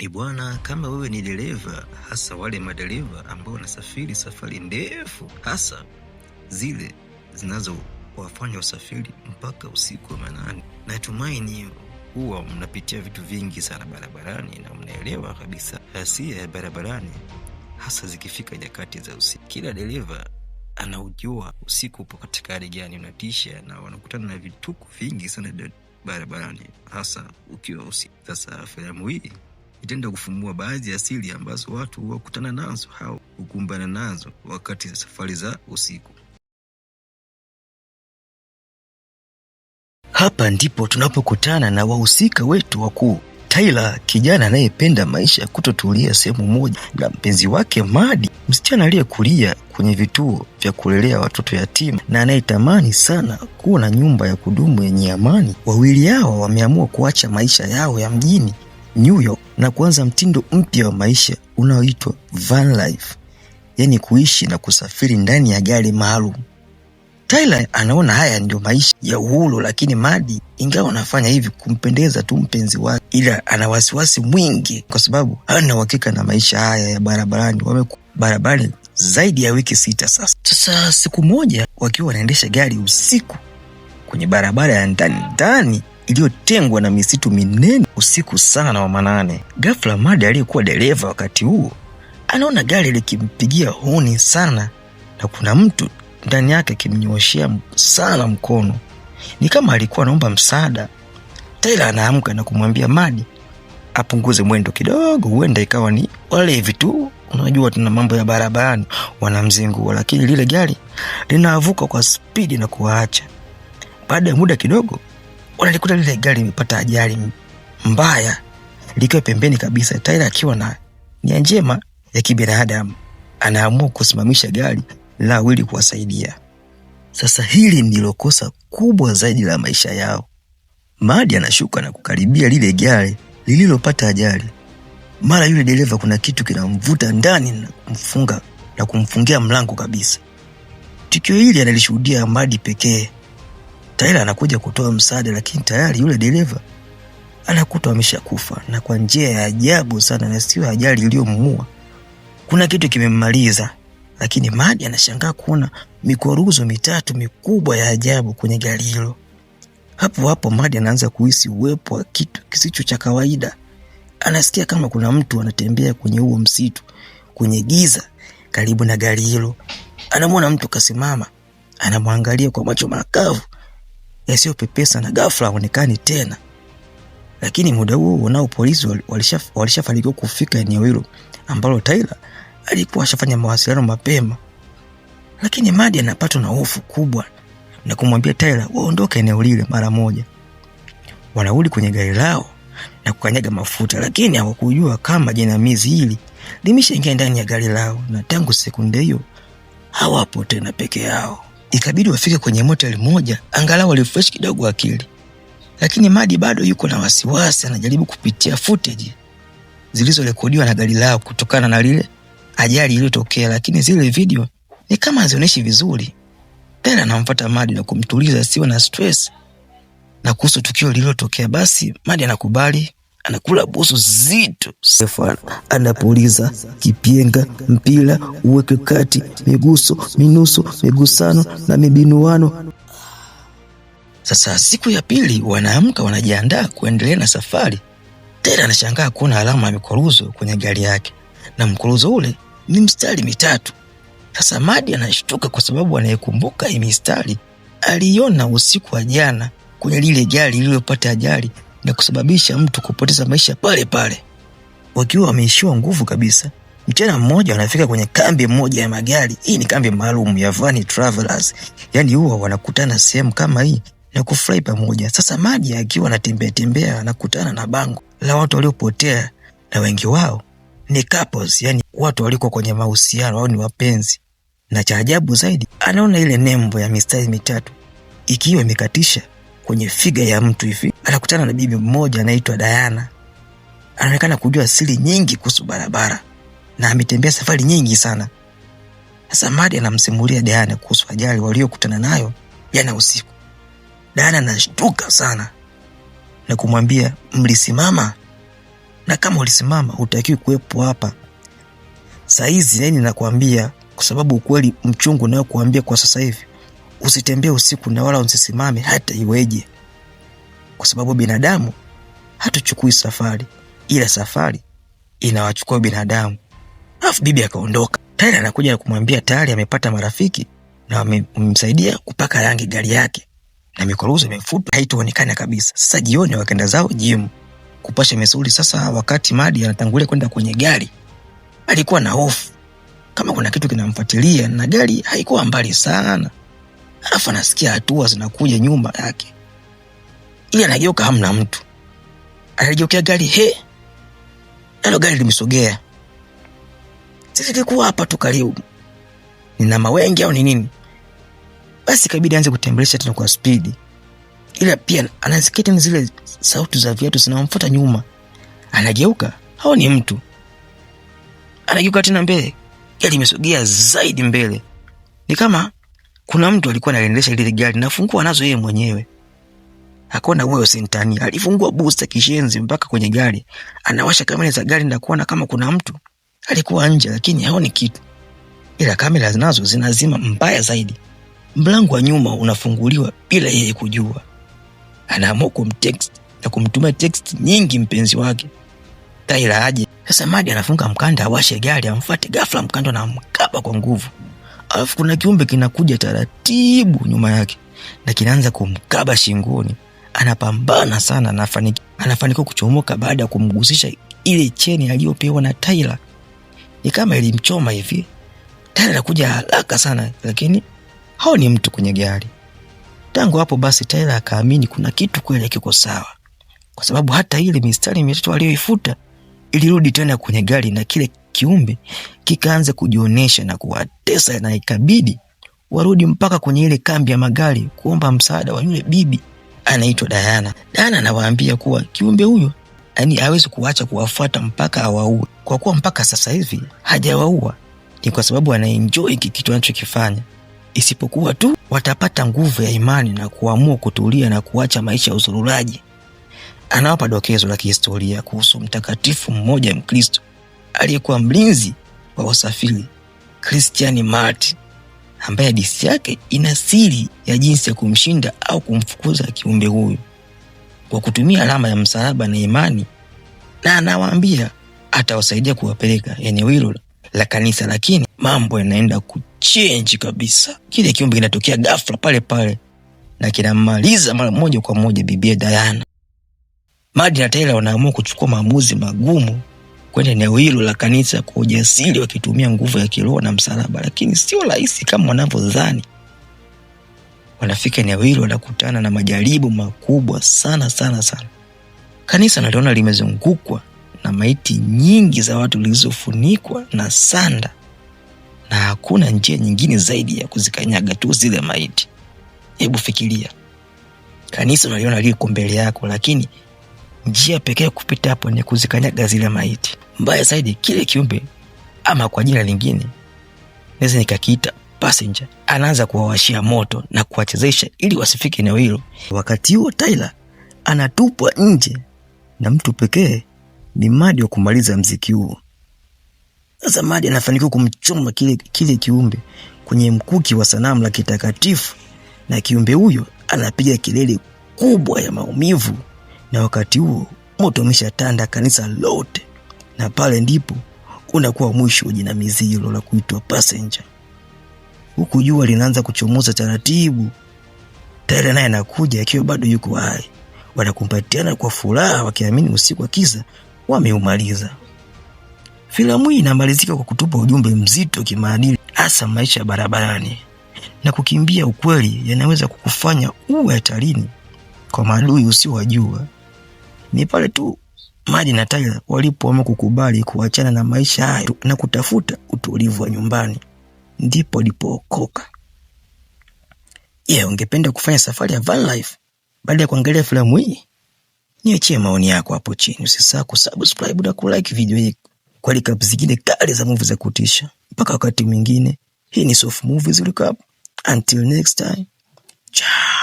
Bwana, kama wewe ni dereva, hasa wale madereva ambao wanasafiri safari ndefu, hasa zile zinazowafanya usafiri mpaka usiku wa manane, natumaini huwa mnapitia vitu vingi sana barabarani na mnaelewa kabisa ghasia ya barabarani, hasa zikifika nyakati za usiku. Kila dereva anaujua usiku upo katika hali gani, unatisha na wanakutana na vituko vingi sana barabarani, hasa ukiwa usiku. Sasa filamu hii itaenda kufumbua baadhi ya siri ambazo watu huwakutana nazo au hukumbana nazo wakati safari za usiku. Hapa ndipo tunapokutana na wahusika wetu wakuu. Tyler, kijana anayependa maisha ya kutotulia sehemu moja, na mpenzi wake Madi, msichana aliyekulia kwenye vituo vya kulelea watoto yatima na anayetamani sana kuwa na nyumba ya kudumu yenye amani. Wawili hawa wameamua kuacha maisha yao ya mjini New York na kuanza mtindo mpya wa maisha unaoitwa van life, yaani kuishi na kusafiri ndani ya gari maalum. Tyler anaona haya ndio maisha ya uhuru, lakini Madi, ingawa anafanya hivi kumpendeza tu mpenzi wake, ila ana wasiwasi mwingi kwa sababu hana uhakika na maisha haya ya barabarani. Wamekuwa barabarani zaidi ya wiki 6 sasa. Sasa siku moja wakiwa wanaendesha gari usiku kwenye barabara ya ndani ndani iliyotengwa na misitu minene usiku sana wa manane, ghafla Madi aliyekuwa dereva wakati huo anaona gari likimpigia honi sana na kuna mtu ndani yake akimnyoshea sana mkono, ni kama alikuwa anaomba msaada. Tyler anaamka na kumwambia Madi apunguze mwendo kidogo, huenda ikawa ni walevi tu, unajua tuna mambo ya barabarani wanamzingua, lakini lile gari linavuka kwa spidi na kuwaacha. Baada ya muda kidogo, wanalikuta lile gari limepata ajali mbaya likiwa pembeni kabisa. Tyler akiwa na nia njema ya kibinadamu anaamua kusimamisha gari la ili kuwasaidia. Sasa hili ndilo kosa kubwa zaidi la maisha yao. Madi anashuka na kukaribia lile gari lililopata ajali. Mara yule dereva kuna kitu kinamvuta ndani na kumfunga na kumfungia mlango kabisa. Tukio hili analishuhudia Madi pekee. Tyler anakuja kutoa msaada, lakini tayari yule dereva anakuta ameshakufa, na kwa njia ya ajabu sana, na sio ajali iliyomuua. Kuna kitu kimemmaliza. Lakini Madi anashangaa kuona mikwaruzo mitatu mikubwa ya ajabu kwenye gari hilo. Hapo hapo Madi anaanza kuhisi uwepo wa kitu kisicho cha kawaida. Anasikia kama kuna mtu anatembea kwenye huo msitu, kwenye giza karibu na gari hilo. Anamwona mtu kasimama, anamwangalia kwa macho makavu yasiyopepesa, na ghafla haonekani tena. Lakini muda huo nao polisi walishafanikiwa kufika eneo hilo ambalo Tyler alikuwa ashafanya mawasiliano mapema. Lakini Madi anapatwa na hofu kubwa na kumwambia Tyler waondoke eneo lile mara moja. Wanarudi kwenye gari lao na kukanyaga mafuta, lakini hawakujua kama jinamizi hili limeshaingia ndani ya gari lao, na tangu sekunde hiyo hawapo tena peke yao. Ikabidi wafike kwenye motel moja angalau walifresh kidogo akili. Lakini Madi bado yuko na wasiwasi, anajaribu kupitia footage zilizorekodiwa na gari lao kutokana na lile ajali iliyotokea, lakini zile video ni kama hazionyeshi vizuri. Tena anamfuata Madi na kumtuliza asiwe na stress na kuhusu tukio lililotokea. Basi Madi anakubali, anakula busu zito, anapuliza kipenga, mpira uweke kati, miguso, minuso, migusano na mibinuano. Sasa siku ya pili wanaamka, wanajiandaa kuendelea na safari. Tena anashangaa kuona alama ya mikwaruzo kwenye gari yake, na mkwaruzo ule ni mstari mitatu. Sasa Madi anashtuka kwa sababu anayekumbuka hii mistari aliona usiku wa jana kwenye lile gari lililopata ajali na kusababisha mtu kupoteza maisha pale pale. Wakiwa wameishiwa nguvu kabisa, mchana mmoja wanafika kwenye kambi moja ya magari. Hii ni kambi maalum ya van travelers, yaani huwa wanakutana sehemu kama hii na kufurahi pamoja. Sasa Madi akiwa anatembea tembea anakutana na bango la watu waliopotea, na wengi wao ni couples, yani watu walikuwa kwenye mahusiano au ni wapenzi. Na cha ajabu zaidi, anaona ile nembo ya mistari mitatu ikiwa imekatisha kwenye figa ya mtu hivi. Anakutana na bibi mmoja anaitwa Diana, anaonekana kujua siri nyingi kuhusu barabara na ametembea safari nyingi sana. Sasa Madi anamsimulia Diana kuhusu ajali waliokutana nayo jana usiku. Diana anashtuka sana na kumwambia, mlisimama? Na kama ulisimama hutakiwi kuwepo hapa saizi. Yani nakwambia kwa sababu ukweli mchungu nayokuambia kwa sasa hivi, usitembee usiku na wala usisimame hata iweje, kwa sababu binadamu hatuchukui safari, ila safari inawachukua binadamu. Alafu bibi akaondoka. Tyler anakuja na kumwambia tayari amepata marafiki na wamemsaidia kupaka rangi gari yake na mikwaruzo imefutwa, haitaonekana kabisa. Sasa jioni wakaenda zao gym kupasha misuli. Sasa wakati Madi anatangulia kwenda kwenye gari, alikuwa na hofu kama kuna kitu kinamfuatilia, na gari haikuwa mbali sana. Alafu anasikia hatua zinakuja nyuma yake, ili anageuka, hamna mtu. Analigeukia gari, he, nalo gari limesogea. Sisi tulikuwa hapa tu karibu, nina mawengi au ni nini? Basi ikabidi aanze kutembelesha tena kwa spidi, ila pia anasikia tena zile sauti za viatu zinamfuata nyuma. Anageuka, hao ni mtu. Anageuka tena mbele, gari limesogea zaidi mbele, ni kama kuna mtu alikuwa analiendesha lile gari na funguo anazo yeye mwenyewe. Akaona wewe usintani, alifungua booster kishenzi mpaka kwenye gari, anawasha kamera za gari na kuona kama kuna mtu alikuwa nje, lakini haoni kitu, ila kamera nazo zinazima. Mbaya zaidi, mlango wa nyuma unafunguliwa bila yeye kujua. Anaamua kumtext na kumtumia text nyingi mpenzi wake Tyler aje. Sasa Madi anafunga mkanda awashe gari amfuate, ghafla mkanda unamkaba kwa nguvu, alafu kuna kiumbe kinakuja taratibu nyuma yake na kinaanza kumkaba shingoni. Anapambana sana, anafanikiwa kuchomoka baada ya kumgusisha ile cheni aliyopewa na Tyler. Ni kama ilimchoma hivi. Tyler anakuja haraka sana, lakini hao ni mtu kwenye gari. Tangu hapo basi Tyler akaamini kuna kitu kweli kiko sawa, kwa sababu hata ile mistari mitatu aliyoifuta ilirudi tena kwenye gari na kile kiumbe kikaanza kujionyesha na kuwatesa, na ikabidi warudi mpaka kwenye ile kambi ya magari kuomba msaada wa yule bibi anaitwa Diana. Diana anawaambia kuwa kiumbe huyo yani hawezi kuacha kuwafuata mpaka awaue, kwa kuwa mpaka sasa hivi hajawaua ni kwa sababu anaenjoy hiki kitu anachokifanya, isipokuwa tu watapata nguvu ya imani na kuamua kutulia na kuacha maisha ya uzururaji. Anawapa dokezo la kihistoria kuhusu mtakatifu mmoja Mkristo aliyekuwa mlinzi wa wasafiri, Christian Martyr, ambaye hadithi yake ina siri ya jinsi ya kumshinda au kumfukuza kiumbe huyu kwa kutumia alama ya msalaba na imani, na anawaambia atawasaidia kuwapeleka eneo hilo la kanisa, lakini mambo yanaenda kuchange kabisa. Kile kiumbe kinatokea ghafla pale pale na kinamaliza mara moja kwa moja bibie Diana. Madi na Tyler wanaamua kuchukua maamuzi magumu kwenda eneo hilo la kanisa kwa ujasiri, wakitumia nguvu ya kiroho na msalaba, lakini sio rahisi kama wanavyodhani. Wanafika eneo hilo, wanakutana na majaribu makubwa sana sana sana. Kanisa naliona limezungukwa na maiti nyingi za watu zilizofunikwa na sanda, na hakuna njia nyingine zaidi ya kuzikanyaga tu zile maiti. Hebu fikiria, kanisa unaliona liko mbele yako, lakini njia pekee ya kupita hapo ni kuzikanyaga zile maiti. Mbaya zaidi, kile kiumbe ama kwa jina lingine naweza nikakiita passenger, anaanza kuwawashia moto na kuwachezesha ili wasifike eneo hilo. Wakati huo Tyler anatupwa nje na mtu pekee ni Madi wa kumaliza mziki huo. Sasa Madi anafanikiwa kumchoma kile kiumbe kwenye mkuki wa sanamu la kitakatifu, na kiumbe huyo anapiga kelele kubwa ya maumivu, na wakati huo moto umeshatanda kanisa lote, na pale ndipo unakuwa mwisho wa jinamizi hilo la kuitwa passenger. Huku jua linaanza kuchomoza taratibu, Tyler naye anakuja akiwa bado yuko hai. Wanakumbatiana kwa furaha wakiamini usiku wa kiza wameumaliza. Filamu hii inamalizika kwa kutupa ujumbe mzito kimaadili, hasa maisha ya barabarani na kukimbia ukweli yanaweza kukufanya uwe hatarini kwa maadui usiowajua. Ni pale tu Madi na Tyler walipoamua kukubali kuachana na maisha hayo na kutafuta utulivu wa nyumbani, ndipo walipookoka. Je, ungependa kufanya safari ya van life baada ya kuangalia filamu hii? Niachie maoni yako hapo chini. Usisahau kusubscribe na kulike video hii kwa recap zingine kali za movie za kutisha. Mpaka wakati mwingine, hii ni Soft Movies Recap. Until next time, ciao.